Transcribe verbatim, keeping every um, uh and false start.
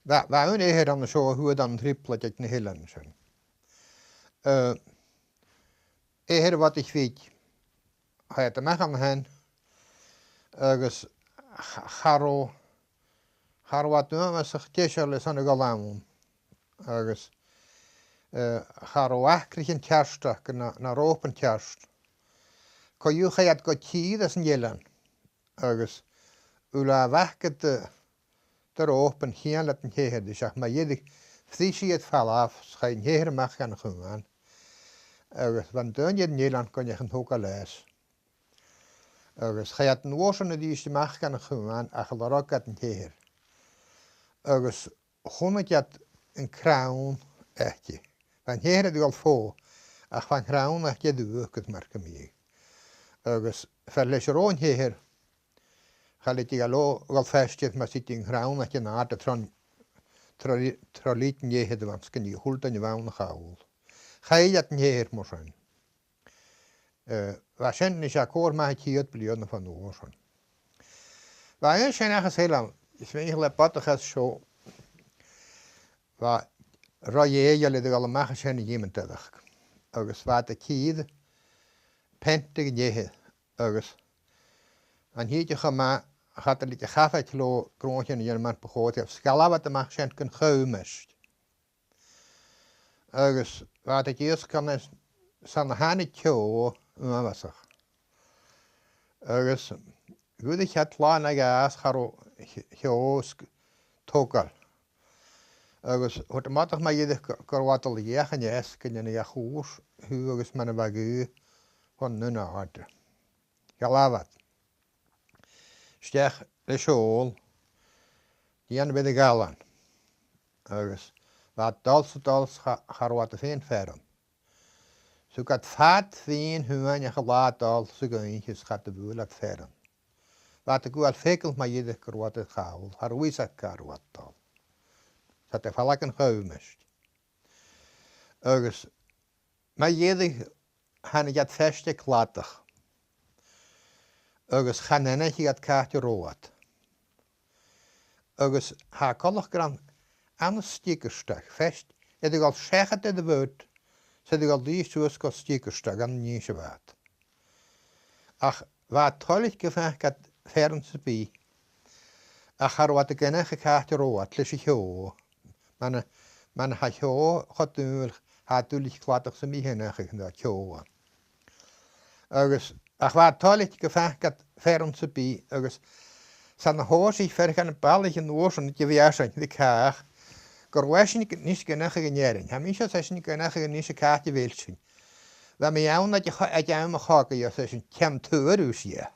bha, bha aon eathar an seo a fhuair an trioblaid aig na h-eileanan sin. Eh, eathar a' Mhadaidh Bhig, chaidh iad a-mach an sin, agus cha, cha robh, cha robh iad uabhasach deiseil airson a dhol ann. Agus, eh, cha robh acraichean ceart aca na, na ròpan ceart. Co-dhiù chaidh iad gu tìr às an eilean, agus uile a bh' aca de, de ròpan, cheangail iad an t-eathar ris, ach mu dheireadh bhris iad falbh, 's chaidh an t-eathar a-mach dhan a' chuan, agus bha an duine air an eilean gun deach an togail leis. Agus chaidh iad an uair sin a-rithist a-mach dhan a' chuan ach a lorg iad an t-eathar. Agus chunnaic iad an crann aice. Bha an t-eathar air a dhol fodha, ach bha an crann aice air a dhùthchas mar gum biodh. Agus far leis an robh an t-eathar, cha leig iad a dhol, dhol faisg air mus tigeadh an crann aice an-àirde tron, tro, tro lid an eathar a bh' ann, 's gun tigeadh a h-uile duine a bh' ann a chall. Chaill iad an t-eathar mar sin. Eh, bha sin a-nis a' còrr math air ceud bliadhna bhon uair sin. Bha aon seanchas eile ann, is mi le bodach às seo, bha ro dhèidheil air a dhol a-mach à sin a dh'iomadh deireadh. Agus bha iad a' cur peant air an eathar, agus an tìde cho math, cha do leig a' chabhaig leotha gràinnean a dhèanamh mar bu chòir dhaibh, 's dh'fhalbh iad a-mach à sin gun chomhaimist. Agus bha iad ag iasgach an sin, 's ann a thàinig ceò uabhasach. Agus dh'fhuirich iad latha no dhà 's cha robh ch-, cheò sg-, togail. Agus thuirt am bodach mu dheireadh gu, gun robh iad a' dol a dh'fheuchainn às, gun dèanadh e cùis, thu agus mar a bha e, bhon aon àite. Dh'fhalbh iad a-steach le seòl, dhèanamh air a' ghalan. Agus bha iad a' dol 's a' dol 's cha, cha robh iad a' faighinn fearann. Thug iad fad mhì-shuain a' latha a' dol 's a' ghaoith is cha do bhuail iad fearann. Bha iad a' gabhail feagal mu dheireadh gun robh iad air chall, cha robh fhios aca càit an robh iad a' dol. 'S iad a' falbh gun chomhaimist. Agus mu dheireadh thàinig iad faisg air cladach. Agus chan aithnich iad càit an robh iad. Agus tha e coltach gur ann, ann an Stigairsdagh, faisg, air a dhol seachad air a' bhùrn, 's air a dhol a-rithist suas gu Stigairsdagh, ann an Inse a bha iad. Ach bha e toilichte gum faiceadh iad fearann sam bith. Ach cha robh iad ag aithneachadh càit an robh iad leis a' cheò. Mar a, mar a tha ceò cho dùmhail, tha e duilich cladach sam bith a aithneachadh no ceò. Agus, ach bha e toilichte gum faiceadh iad fearann sam bith, agus 's ann a thòisich fear dha na balaich an uair sin aig a' mheadhan sin, ri càch, gun robh esan a-nis ag aithneachadh an fhearainn. Tha mise, ars esan, ag aithneachadh a-nis càit a bheil sinn. Bha mi ann aig a' cho-, aig àm a' chogaidh, ars esan, ceann tuath a-rithist, yeah.